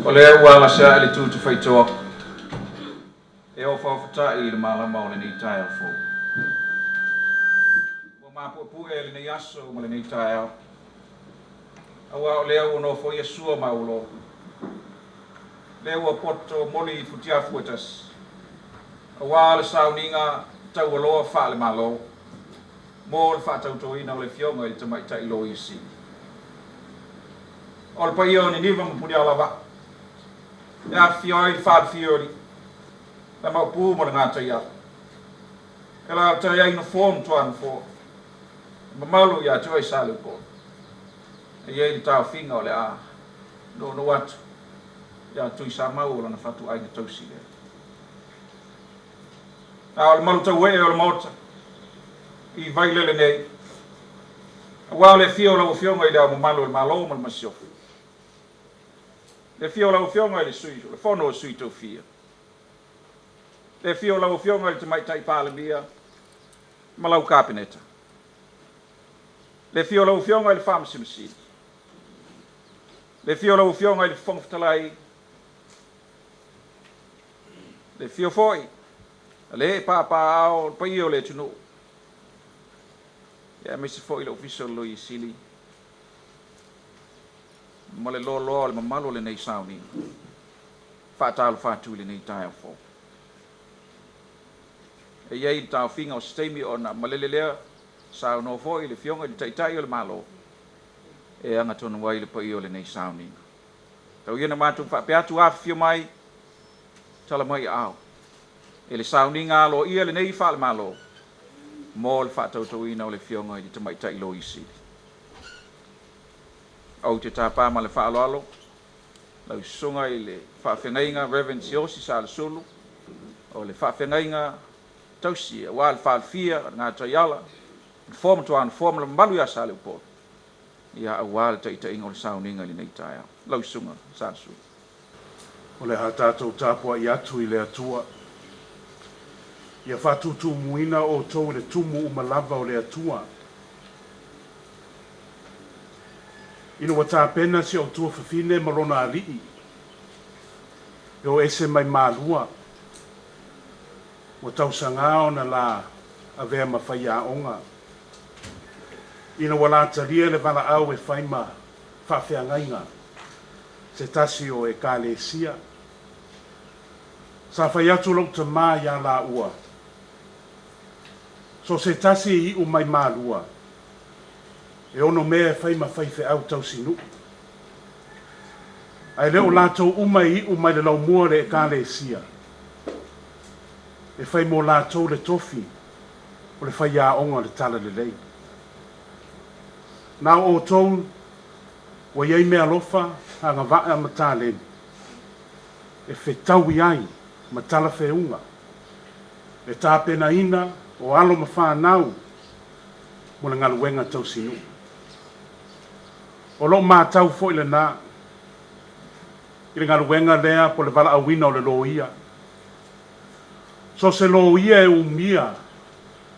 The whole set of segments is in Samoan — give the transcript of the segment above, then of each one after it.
O lea ua alasiae le tu tufaitoa e ofaofatai i le malama o lenei taeao fou. Ua mapuepue lenei aso ma lenei taeao, aua o lea ua nofoia sua ma aulō. Lea ua poto moli i futiafu e tasi, aua le sauniga taualoa faale-Malo mo le faatautoina o le Afioga i le Tamaitai Loia Sili. O le paia o Niniva ma Punialavaa, e afifio ai le falefia o alii, le Maopu ma le Gataiala, e alaalatai ai Nofoa ma Tuanofoa, le mamalu ia te oe Saleupolu. E i ai le taofiga o le a nuunuu atu ia Tuisamau o lana fatuaiga tausi lea. A o le malutauee o le Maota i Vailele nei, aua le afio o lau Afioga i Le Ao Mamalu o le Malo ma le Masiofo, le afio o lau Afioga i le Sui o le Fono a Sui Tofia, le afio o lau Afioga i le Tamaitai Palemia ma lau Kapeneta, le afio o lau Afioga i le Faamasino Sili, le afio o lau Afioga i le Fofoga Fetalai, le afio foi a le ee papaaao o le paia o le atunuu, aemaise foi le Ofisa o le Loia Sili ma le loaloa o le mamalu o lenei sauniga. Faatalofa atu i lenei taeao fou. E i ai le taofiga o se taimi ona malele lea, saunoa foi le Afioga i le Taitai o le Malo e agatonu ai le paia o lenei sauniga. Tau ia na matou faapea atu, afifio mai, tala mai aao e le sauniga aloaia lenei faale-Malo mo le faatautoina o le Afioga i le Tamaitai Loia Sili. Ou te tapa ma le faaaloalo lau susuga i le faafeagaiga Reverend Siaosi Salesulu o le faafeagaiga tausi aua le falefia o le Gataiala, Nofoa ma Tuanofoa ma le mamalu ia Saleupolu, ia aua le taitaiga o le sauniga i lenei taeao. Lau susuga Salesulu. O le a tatou tapuai atu i le Atua. Ia faatutumuina outou i le tumu uma lava o le Atua. Ina ua tapena si ou tuafafine ma lona alii e o ese mai Malua, ua tausaga ona la avea ma faiaoga. Ina ua la talia le valaau e fai ma faafeagaiga se tasi o Ekalesia, sa fai atu lou tamā iā lāua, So se tasi e iu mai Malua, e ono mea e fai ma faifeau tausinuu. Ae le o latou uma e iu mai le laumua o le Ekalesia, e fai mo latou le tofi o le faiaoga o le Talalelei. Na o outou ua i ai meaalofa, agavaa ma taleni e fetaui ai ma talafeuga le tapenaina o alo ma fanau mo le galuega tausinuu. O lou matau foi lena i le galuega lea po o le valaauina o le loia. So se loia e umia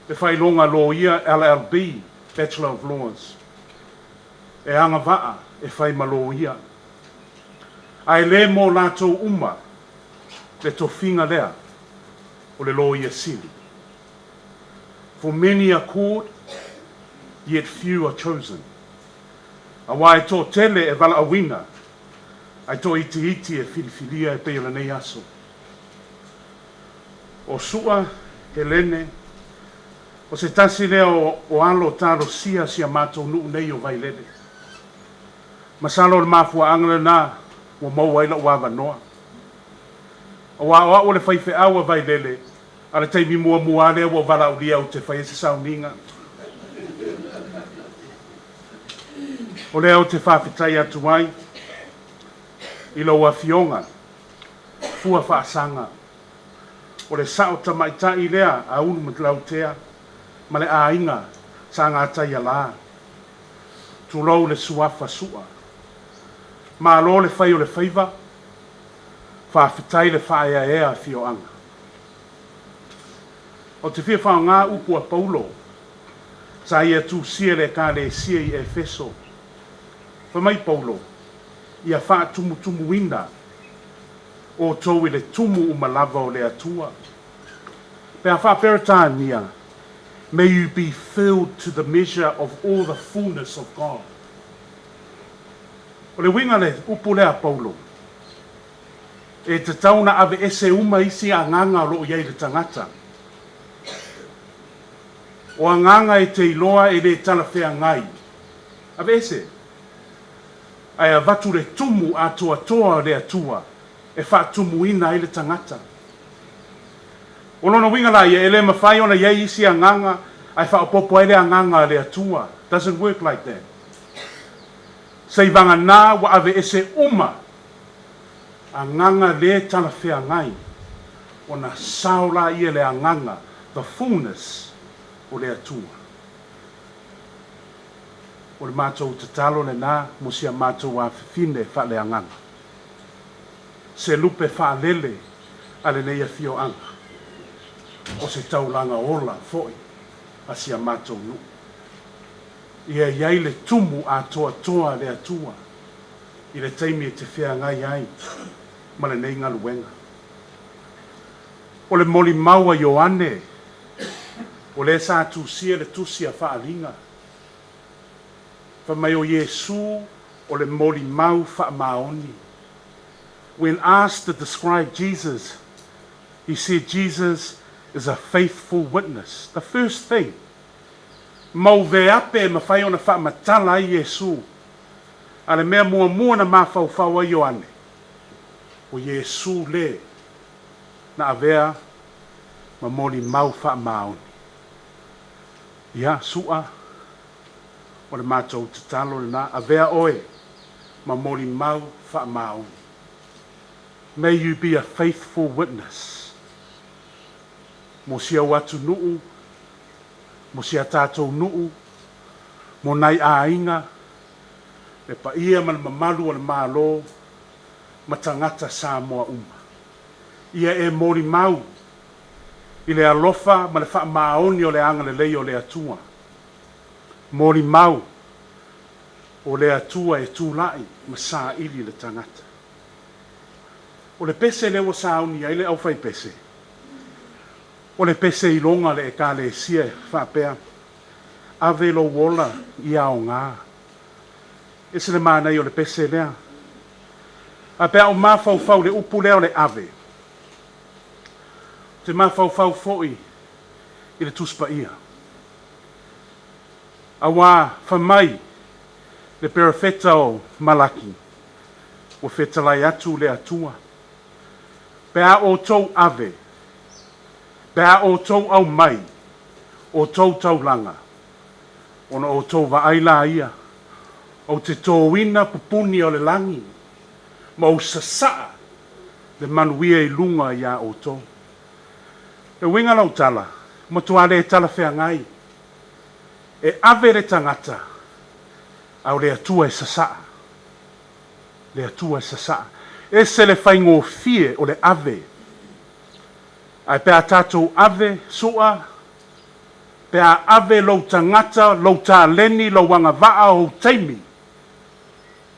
le faailoga loia LLB, Bachelor of Laws, e agavaa e fai ma loia. Ae le mo latou uma le tofiga lea o le Loia Sili. For many are called, yet few are chosen. Aua e toatele e valaauina, ae toaitiiti e filifilia e pei o lenei aso. O Su'a, Helene, o se tasi lea o alo talosia si a matou nuu nei o Vailele. Masalo o le mafuaaga lena ua maua ai lou avanoa. Aua o au o le faifeau a Vailele, a o le taimi muamua lava lea ua ou valaaulia ou te faia se sauniga. O lea ou te faafetai atu ai i lau Afioga Fua Faasaga, o le sao tamaitai lea a Ulumalautea ma le aiga sa Gataiala. Tulou le suafa Su'a. Malo le fai o le faiva, faafetai le faaeaea afioaga. Ou te fia faaaoga upu a Paulo sa ia tusia i le Ekalesia i Efeso. Fai mai Paulo, Ia faatumutumuina outou i le tumu uma lava o le Atua. Pe a faa-Peretania, May you be filled to the measure of all the fullness of God. O le uiga le upu lea a Paulo, e tatau ona aveese uma isi agaga o lo o i ai i le tagata. O agaga e te iloa e le talafeagai, aveese, ae avatu le tumu atoatoa o le Atua e faatumuina ai le tagata. O lona uiga la ia, e le mafai ona i ai isi agaga ae faaopoopo ai le agaga a le Atua. Doesn't work like that. Seivagana ua aveese uma agaga le talafeagai, ona sao la ia le agaga, the fullness, o le Atua. O le matou tatalo lena mo si a matou afifine faaleagaga. Se lupe faalele a lenei afioaga, o se taulaga ola foi a si a matou nuu. Ia i ai le tumu atoatoa a le Atua i le taimi e te feagai ai ma lenei galuega. O le molimau a Ioane, o lea sa tusia le tusi a Faaliga, fai mai o Iesu o le molimau faamaoni. When asked to describe Jesus, he said Jesus is a faithful witness. The first thing, mau veape e mafai ona faamatala ai Iesu, a le mea muamua na mafaufau ai Ioane, o Iesu le na avea ma molimau faamaoni. Ia, Su'a, o le matou tatalo lena, avea oe ma molimau faamaoni. May you be a faithful witness mo si ou atunuu, mo si a tatou nuu, mo nai aiga, le paia ma le mamalu o le Malo ma tagata Samoa uma. Ia e molimau i le alofa ma le faamaoni o le agalelei o le Atua. Molimau o le Atua e tulai ma saili le tagata. O le pese lea ua sauni ai le aufaipese, o le pese iloga a le Ekalesia e faapea, Ave lou ola ia aoga. Ese le manaia o le pese lea. A pe a ou mafaufau i le upu lea o le ave, ou te mafaufau foi i le Tusi Paia. Auā fai mai le perofeta o Malaki, ua fetalai atu le Atua, Pe a outou ave, pe a outou aumai outou taulaga, ona outou vaai laia, ou te tōina pupuni o le lagi, ma ou sasaa le manuia i luga iā outou. Le uiga lau tala, matua le talafeagai e ave le tagata, a o le Atua e sasaa. Le Atua e sasaa. Ese le faigofie o le ave. Ae pe a tatou ave, sua, pe a ave lou tagata, lou taleni, lou agavaa, ou taimi,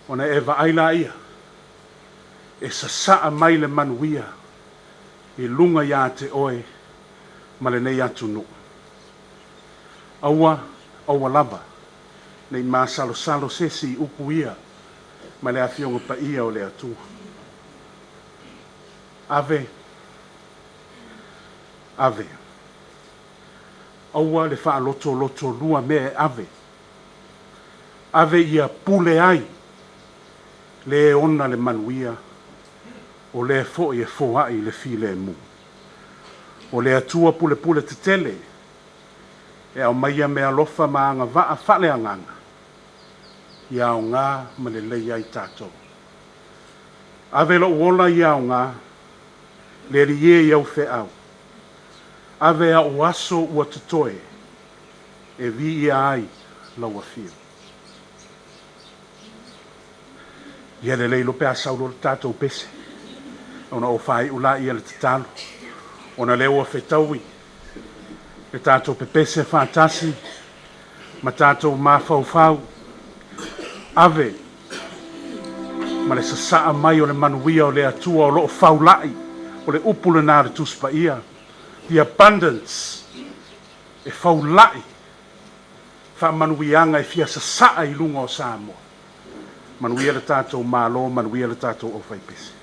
ona e vaai laia, e sasaa mai le manuia i luga iā te oe ma lenei atunuu. Aua, aua lava ne i masalosalo sesi i upu ia ma le Afioga Paia o le Atua. Ave, ave. Aua le faalotolotolua mea e ave. Ave ia pule ai le e ona le manuia, o lea foi e foai le filemu. O le Atua pulepule tetele e aumaia meaalofa ma agavaa faaleagaga ia aoga ma lelei ai tatou. Ave lou ola ia aoga, le Alii e i au feau. Ave au aso ua totoe e viia ai lau afio. Ia lelei loa pe a sau loa le tatou pese, ona ou faaiu laia le tatalo, ona lea ua fetaui le tatou pepese faatasi ma tatou mafaufau. Ave. Ma le sasaa mai o le manuia o le Atua o loo faula'i, o le upu lena a le Tusi Paia, the abundance, e faula'i faamanuiaga e fia sasaa i luga o Samoa. Manuia le tatou Malo, manuia le tatou aufaipese.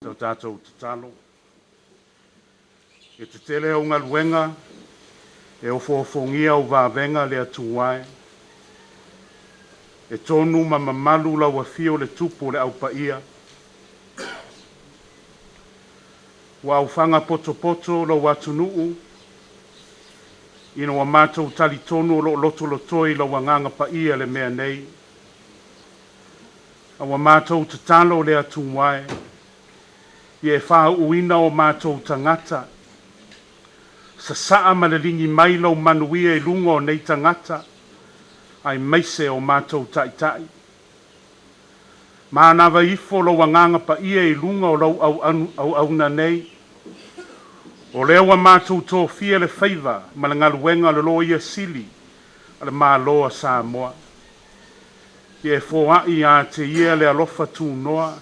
Sa tatou tatalo. E tetele au galuega, e ofoofogia au vavega le Atua e. E tonu ma mamalu lau afio le Tupu o le Au Paia. Ua aofaga potopoto lou atunuu ina ua matou talitonu o loo lotolotoi lau Agaga Paia le mea nei. A ua matou tatalo le Atua e, ia e faauuina o matou tagata. Sasaa ma liligi mai lou manuia i luga o nei tagata, aemaise o matou taitai. Manava ifo lou Agaga Paia i luga o lau auauna nei. O lea ua matou tofia le faiva ma le galuega o le Loia Sili a le Malo a Samoa. Ia e foaʻi iā te ia le alofa tunoa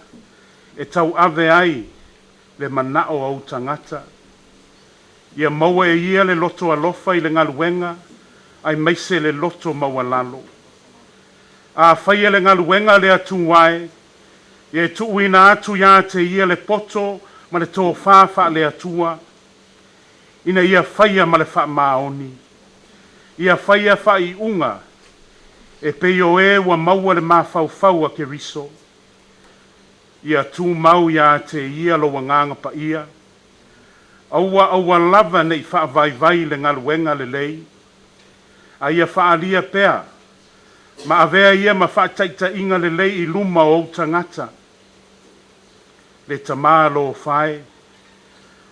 e tauave ai le manaʻo o ou tagata. Ia maua e ia le loto alofa i le galuega aemaise le loto maualalo. A faia le galuega a le Atua e, ia e tuuina atu iā te ia le poto ma le tofā faale-Atua, ina ia faia ma le faamaoni. Ia faia faaiuga e pei o e ua maua le mafaufau a Keriso. Ia tumau iā te ia lou agaga paia. Aua aua lava ne i faavaivai le galuega lelei, a ia faaalia pea ma avea ia ma faataitaiga lelei i luma o ou tagata. Le Tamā alofa e,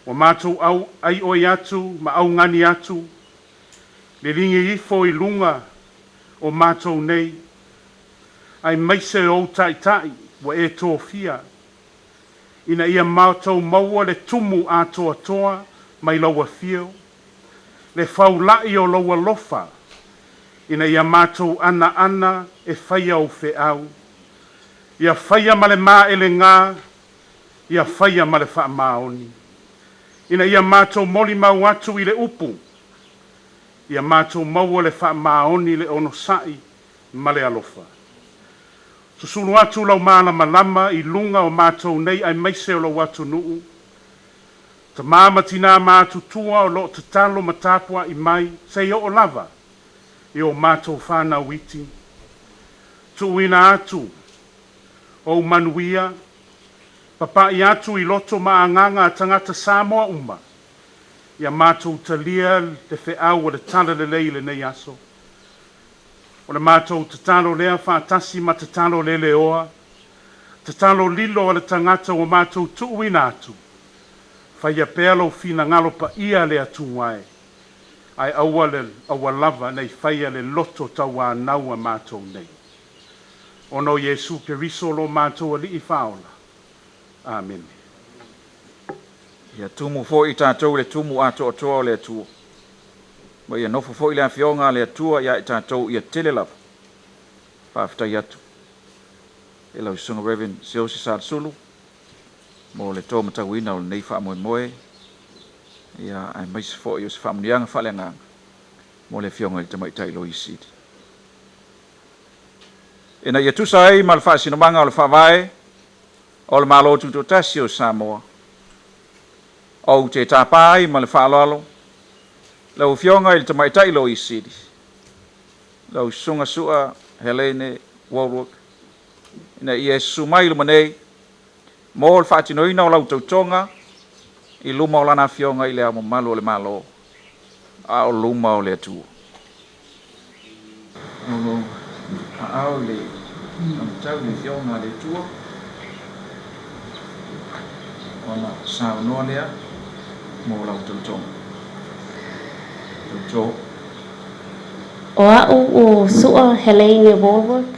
ua matou auaioi atu ma augani atu, liligi ifo i luga o matou nei, aemaise o ou taitai ua e tofia, ina ia matou maua le tumu atoatoa mai lau afio, le faulaʻi o lou alofa, ina ia matou anaana e faia ou feau. Ia faia ma le maelega, ia faia ma le faamaoni, ina ia matou molimau atu i le upu, ia matou maua le faamaoni, le onosai ma le alofa. Susulu atu lau malamalama i luga o matou nei aemaise o lou atunuu, tamā ma tinā matutua o loo tatalo ma tapuaʻi mai seia oo lava i o matou fanau iti. Tuuina atu ou manuia, papaʻi atu i loto ma agaga a tagata Samoa uma, ia matou talia le feau o le Talalelei i lenei aso. O le matou tatalo lea faatasi ma tatalo leleoa, tatalo lilo a le tagata ua matou tuuina atu, faia pea lou finagalo paia le Atua e, ae aua le aua lava nei faia le loto tauanau a matou nei. Ona o Iesu Keriso lo matou Alii Faaola. Amene. Ia tumu foi tatou i le tumu atoatoa o le Atua. Ma ia nofo foi le afioga a le Atua iā i tatou ia tele lava. Faafetai atu e lau Susuga Reverend Siaosi Salesulu mo le tōmatauina o lenei faamoemoe, ia aemaise foi o se faamuniaga faaleagaga mo le afioga i le Tamaitai Loia Sili. Ina ia tusa ai ma le faasinomaga o le Faavae o le Malo Tutoatasi o Samoa, ou te tapa ai ma le faaaloalo lau Afioga i le Tamaitai Loia Sili, lau Susuga Su'a Helene Wallwork, ina ia e susu mai i luma nei mo le faatinoina o lau tautoga i luma o Lana Afioga i Le Ao Mamalu o le Malo, a o luma o le Atua. O lou aao i le taumatau i le Afioga a le Atua, ona saunoa lea mo lau tautoga. Tauto. O au o Su'a Helene Wallwork,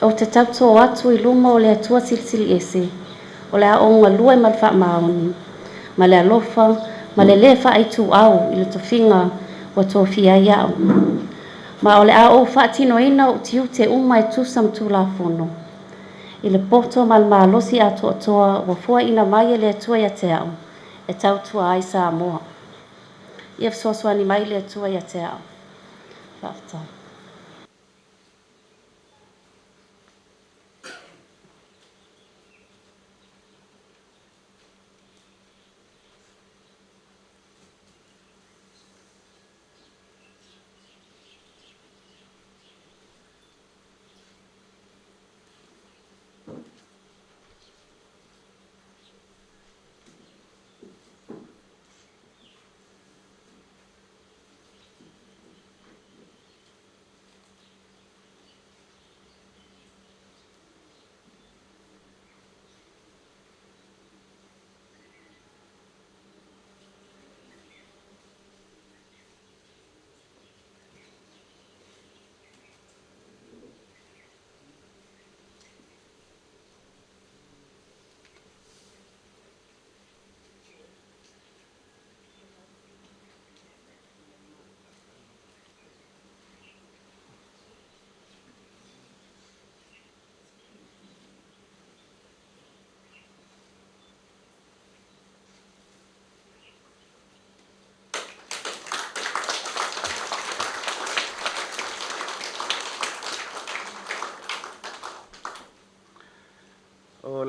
ou te tautō atu i luma o le Atua Silisili Ese, o le a ou galue ma le faamaoni, ma le alofa, ma le lē faaituau i le tofiga ua tofia ai au. Ma o le a ou faatinoina ou tiute uma e tusa ma Tulafono, i le poto ma le malosi atoatoa ua fuaina mai e le Atua ia te au, e tautua ai Samoa. Ia fesoasoani mai le Atua ia te au. Faafetai.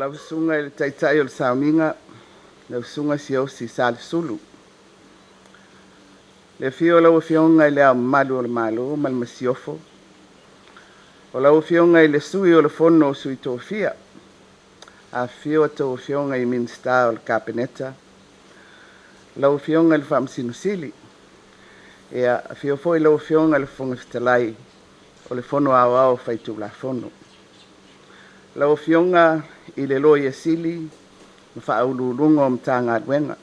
lau Susuga i le Taitai o le Sauniga, lau Susuga Siaosi Salesulu. Le afio o lau Afioga i Le Ao Mamalu o le Malo ma le Masiofo, o lau Afioga i le Sui o le Fono a Sui Tofia, afifio a outou Afioga i Minisita o le Kapeneta, lau Afioga i le Faamasino Sili, afio foi lau Afioga i le Fofoga Fetalai o le Fono Aoao Faitulafono. Lau Afioga i le Loia Sili ma Faauluuluga o Matagaluega. Le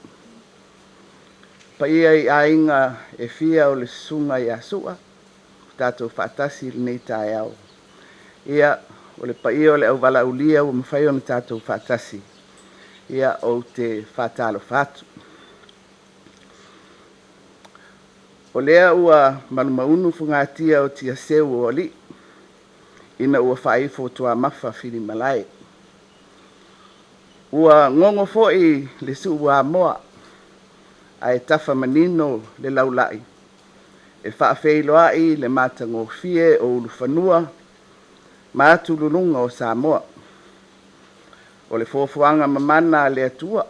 paia i aiga e fia o le Susuga ia Su'a ua tatou faatasi i lenei taeao, ia, o le paia o le auvalaaulia ua mafai ona tatou faatasi, ia ou te faatalofa atu. O lea ua malumaunu fogatia o tiaseu o alii ina ua faaifo tuamafa filimalale. Ua gogo foi le suuamoa ae tafa manino le laulai e faafeiloai le matagofie o ulufanua ma atululuga o Samoa. O le foafoaga mamana a le Atua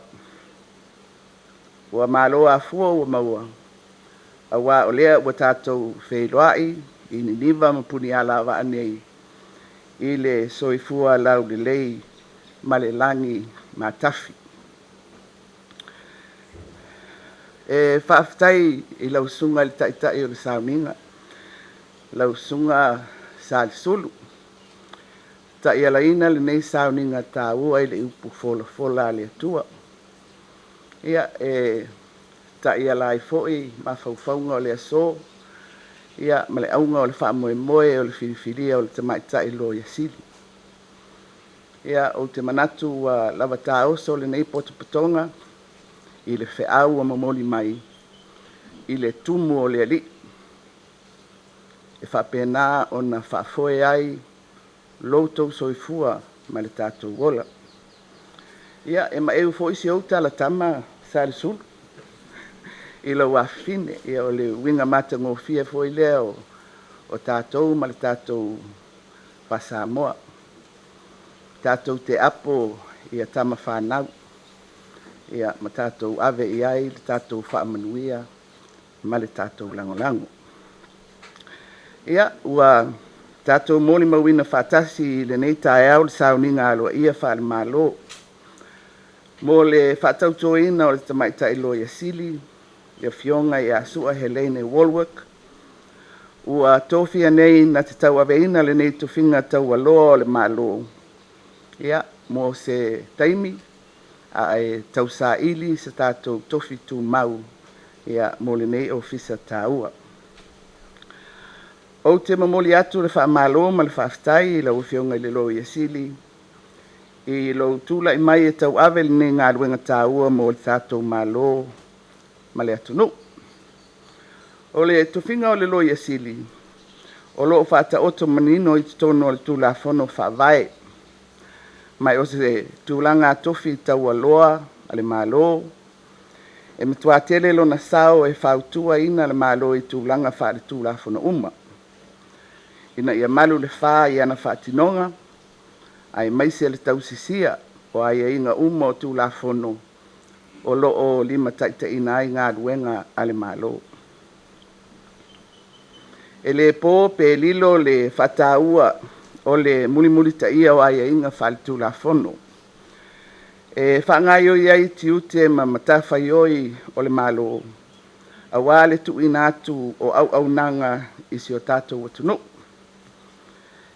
ua malo afua ua maua, aua o lea ua tatou feiloai i Niniva ma Punialavaa nei i le soifua laulelei ma le lagi matafi. E faafetai i lau Susuga i le Taitai o le Sauniga, lau Susuga Salesulu, taialaina lenei sauniga taua i le ipu folafola a le Atua. Ia, e taiala ai foi mafaufauga o le aso ma le auga o le faamoemoe o le filifilia o le Tamaitai Loia Sili. Ia, ou te manatu ua lava taoso lenei potopotoga i le feau ua momoli mai i le tumu o le Alii e faapena ona faafoe ai lo outou soifua ma le tatou ola. Ia, e maeu foi si ou talatama Salesulu i lou afafine. Ia, o le uiga matagofie foi lea o tatou ma le tatou faa-Samoa, tatou te apo i tama fanau, ia, ma tatou ave i ai le tatou faamanuia ma le tatou lagolago. Ia, ua tatou molimauina faatasi i lenei taeao le sauniga aloaia faale-Malo mo le faatautoina o le Tamaitai Loia Sili, le Afioga ia Su'a Hellene Wallwork, ua tofia nei na te tauaveina lenei tofiga taualoa o le Malo, ia, mo se taimi a e tausaili se tatou tofi tumau mo lenei ofisa taua. Ou te momoli atu le faamalo ma le faafetai i lau Afioga i le Loia Sili i lou tulai mai e tauave lenei galuega taua mo le tatou Malo ma le atunuu. O le tofiga o le Loia Sili o lo o faataoto manino i totonu o le Tulafono Faavae, ma o se tulaga tofi taualoa a le Malo e matua tele lona sao e fautuaina le Malo i tulaga faaletulafono uma ina ia malu le fa i ana faatinoga, aemaise le tausisia o aiaiga uma o Tulafono o lo o limataitaiina ai galuega a le Malo. E le po pe lilo le faataua o le mulimulitaia o aiaiga faaletulafono e faagaoioi ai tiute ma matafaioi o le Malo aua le tuuina atu o auaunaga i si o tatou atunuu.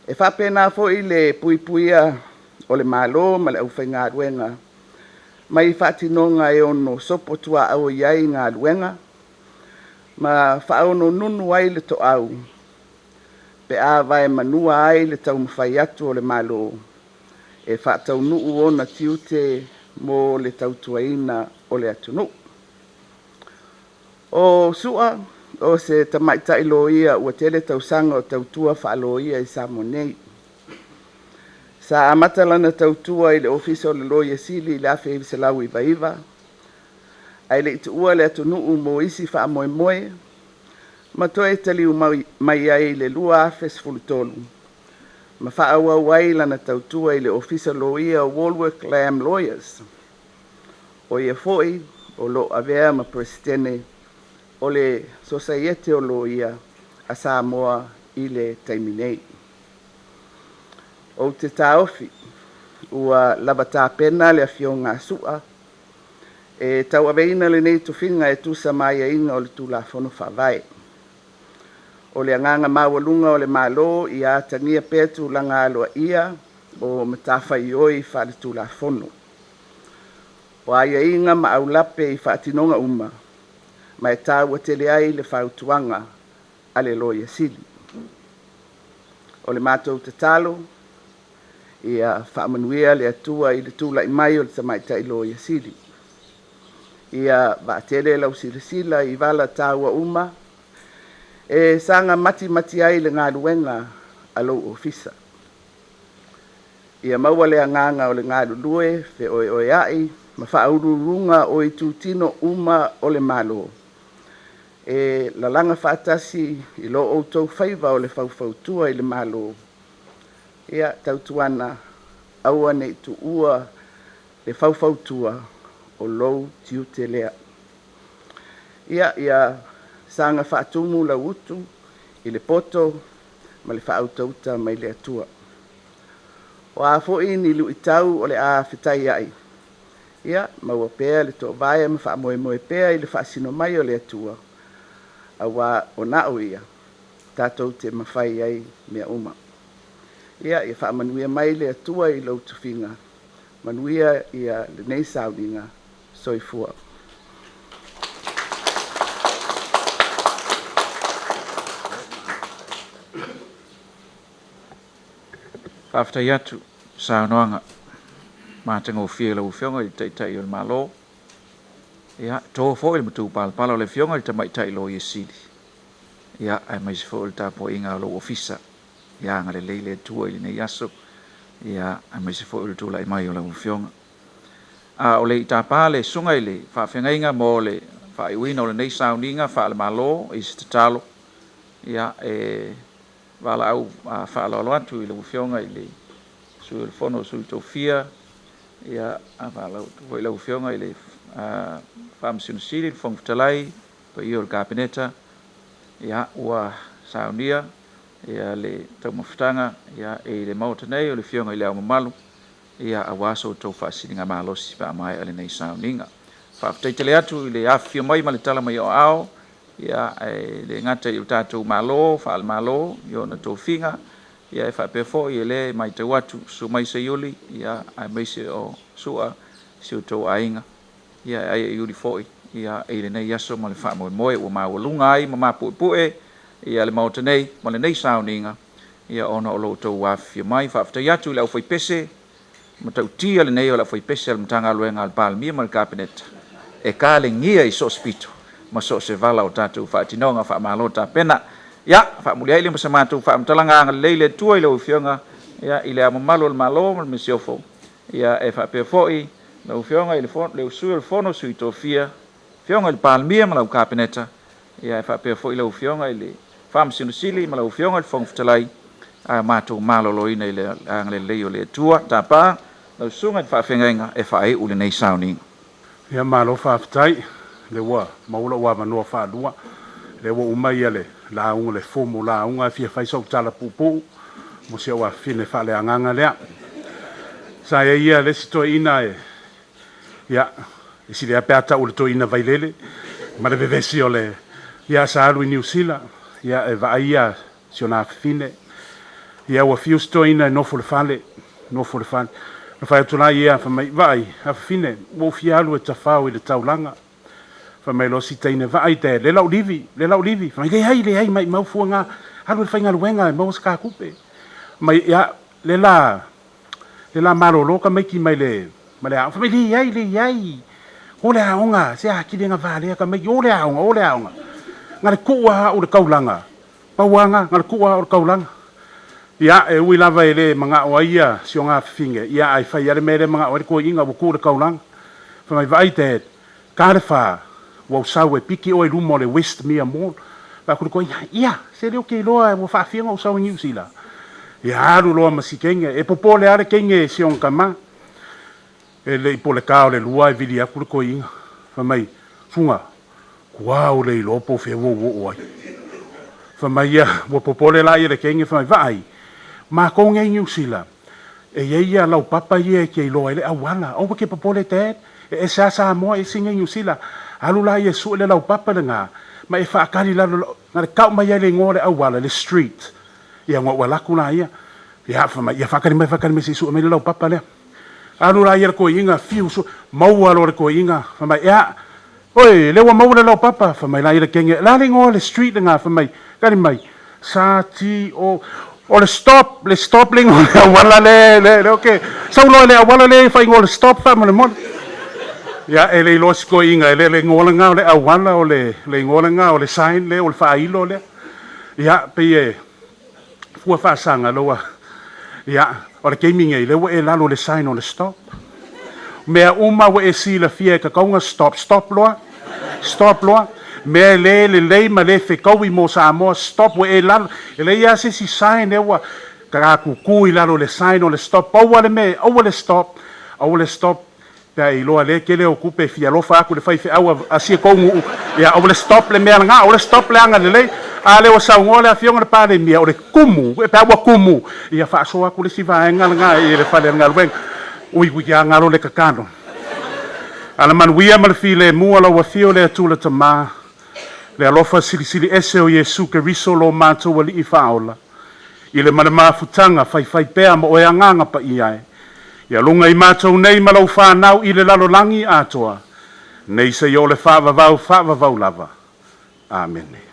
E faapena foi le puipuia o le Malo ma le aufaigaluega mai faatinoga e ono sopotuaau ai galuega ma faaononunu ai le toau pe a vaemanua ai le taumafai atu o le Malo e faataunuu ona tiute mo le tautuaina o le atunuu. O Su'a o se tamaitai loia ua tele tausaga o tautua faa-loia i Samoa nei. Sa amata lana tautua i le Ofisa o le Loia Sili i le 1999 ae le i tuua le atunuu mo isi faamoemoe, ma toe taliu mai ai i le 2013. ma faaauau ai lana tautua i le Ofisa Loia o Wallwork Lamb Lawyers. O ia foi o lo o avea ma Peresetene o le Sosaiete o Loia a Samoa i le taimi nei. Ou te taofi ua lava tapena le Afioga a Su'a e tauaveina lenei tofiga e tusa ma aiaiga o le Tulafono Faavae. O le agaga maualuga o le Malo ia atagia pea tulaga aloaia o matafaioi faale-Tulafono. O aiaiga ma aulape i faatinoga uma, ma e taua tele ai le fautuaga a le Loia Sili. O le matou tatalo, ia faamanuia le Atua i le tulai mai o le Tamaitai Loia Sili, ia vaatele lau silasila i vala taua uma e saga matimati ai le galuega a lou Ofisa. Ia maua le agaga o le galulue feoeoea'i ma faauluuluga o itutino uma o le Malo e lalaga faatasi i lo outou faiva o le faufautua i le Malo, ia tautuana aua ne i tuua le faufautua, o lou tiute lea. Ia saga faatumu lau utu i le poto ma le faautauta mai le Atua. O a foi ni luitau o le a fetaiai, ia maua pea le toovae ma faamoemoe pea i le faasino mai o le Atua, aua o na o Ia tatou te mafai ai mea uma. Ia faamanuia mai le Atua i lou tofiga, manuia lenei sauniga. Soifua. Faafetai atu i saunoaga matagofie a lau Afioga i le Taitai o le Malo. Ia, to foi le matupalapala o le Afioga i le Tamaitai Loia Sili, ia, aemaise foi o le tapuaiga a lou ofisa. Ia agalelei le Atua i lenei aso, ia, aemaise foi o le tulai mai o lau Afioga. A o le i tapa le susuga i le faafeagaiga mo le faaiuina o lenei sauniga faale-Malo i se tatalo, ia, e valaau faaaloalo atu i lau Afioga i le Sui o le Fono a Sui Tofia, ia, valaau atu foi i lau Afioga i le Faamasino Sili, le Fofoga Fetalai, le paia o le Kapeneta, ia, ua saunia le taumafataga i le Maota nei o le Afioga i Le Ao Mamalu, ia, aua so outou faasiligamalosi pe a maea lenei sauniga. Faafetai tele atu i le afifio mai ma le tala mai o aao, ia, e le gata i o tatou Malo, faale-Malo i ona tofiga, ia, e faapea foi e le matau atu, susu mai Seiuli, ia, aemaise o Sua, si o outou aiga, ia, e aiaiuli foi, ia, i lenei aso ma le faamoemoe ua maualuga ai ma mapuepue, ia, le Maota nei ma lenei sauniga, ia, ona o lo outou afifio mai. Faafetai atu i le aufaipese matautia lenei o le aufaipese a le Matagaluega a le Palemia ma le Kapeneta e kalegia i so o se pito ma so o se vala o tatou faatinoga. Faamalo tapena. Ia, faamuliai lea ma se matou faamatalaga, agalelei le Atua i lau Afioga, ia, i Le Ao Mamalu o le Malo ma le Masiofo, ia, e faapea foi lau Afioga i le Sui o le Fono a Sui Tofia, Afioga i le Palemia ma lau Kapeneta, ia, e faapea foi lau Afioga i le Faamasino Sili ma lau Afioga i le Fofoga Fetalai, a matou maloloina i le agalelei o le Atua. Tapa lau susuga i le faafeagaiga e faaiu lenei sauniga. Ia malo faafetai, lea ua maua lou avanoa faalua, lea ua uma ia le lauga le formal lauga, e fia fai sau tala puupuu mo si ou afafine faaleagaga lea. Sa i ai ia le isi toeaina e, ia, e sili lava pe a tau o le toeaina Vailele ma le vevesi o le, ia sa alu i Niu Sila, ia e vaai ia si ona afafine. Ia ua fiu si toeaina e nofo i le fale, nofo i le fale. Na fai atu la ia, fai mai, vaai, afafine, ua ou fia alu e tafao i le taulaga. Fai mai loa si teine, vaai te, le lau livi, le lau livi. Fai mai, leai, leai, maimau fua ngā, alu e faigaluega e maua se kā tupe. Mai, ia, le la, le la malolo tamaiti mai le, ma le aoga. Fai mai, leai, leai, o le aoga, se atili e gava lea tamaiti, o le aoga, o le aoga. Na le tuu lava au i le taulaga, pau lava na, na le tuu lava au i le taulaga. Ia, e ui lava e le manao ai ia si ona afafine, ia ae fai lava le mea lea e manao ai le toeaina ua tuu i le taulaga. Fai mai, vaai Dad, ta le fa, ua ou sau e piki oe i luma o le Westmere Mall. Fai atu le toeaina, ia, se lea ou te iloa ua faafia ona ou sau i Niu Sila. Ia alu loa ma si kenge, e popole lava le kenge i si ona tama. E le i poleka o le lua ae vili atu le toeaina, fai mai, Suga, ua ou le iloa po o fea ua ou oo ai. Fai mai ia, ua popole la ia le kenge, fai mai, Vaai, matou nei i Niu Sila, e i ai ia laupapa ia e te iloa ai le auala. Aua te popole Dad, e ese lava Samoa ese nei Niu Sila. Alu la ia e sue le laupapa lena, ma e faatali i lalo, na le tau mai ai le igoa o le auala, le street. Ia ona ou alu atu laia, ia fai mai, ia faatali mai, faatali mai se i sue mai le laupapa lea. Alu laia le toeaina, fiu sue, maua loa le toeaina, fai mai, ia, oi, lea ua maua le laupapa, fai mai laia le kenge, o le a le igoa o le street lena, fai mai, tali mai, sa ti o, o le stop, le stop le igoa o le auala le, le, le, ok, sau loa i le auala lea e faaigoa o le stop faamolemole. Ia, e le iloa si toeaina, e le o le igoa lena o le auala, o le, le igoa lena o le sign lea, o le faailo lea. Ia, pei e fua faasaga loa. Ia, o le taimi nei, lea ua e lalo i le sign o le stop. Mea uma ua e silafia e tatau ona stop, stop loa, stop loa. Mea e le lelei ma le fetaui mo Samoa, stop, ua e lalo. E leai lava se isi sign lea ua tutu i lalo o le sign o le stop. Pau lava le mea, aua le stop, aua le stop. Pe a e iloa lea tele o tupe e fia alofa atu i le faifeau a si tou nuu, ia aua le stop le mea lena, aua le stop le agalelei. A lea ua saunoa le Afioga i le Palemia, o le tumu, pe a ua tumu, ia faasoa atu le isi vaega lena i le fale o le galuega. Ui ui a galo le tatalo. Alamanuia ma le filemu a lau Afio le Atua le Tama, le alofa silisili ese o Iesu Keriso lo matou Alii Faaola, i le ma le mafutaga faifaipea ma oe Agaga Paia e, ia luga i matou nei ma lau fanau i le lalolagi atoa, nei seia o le faavavau faavavau lava. Amene.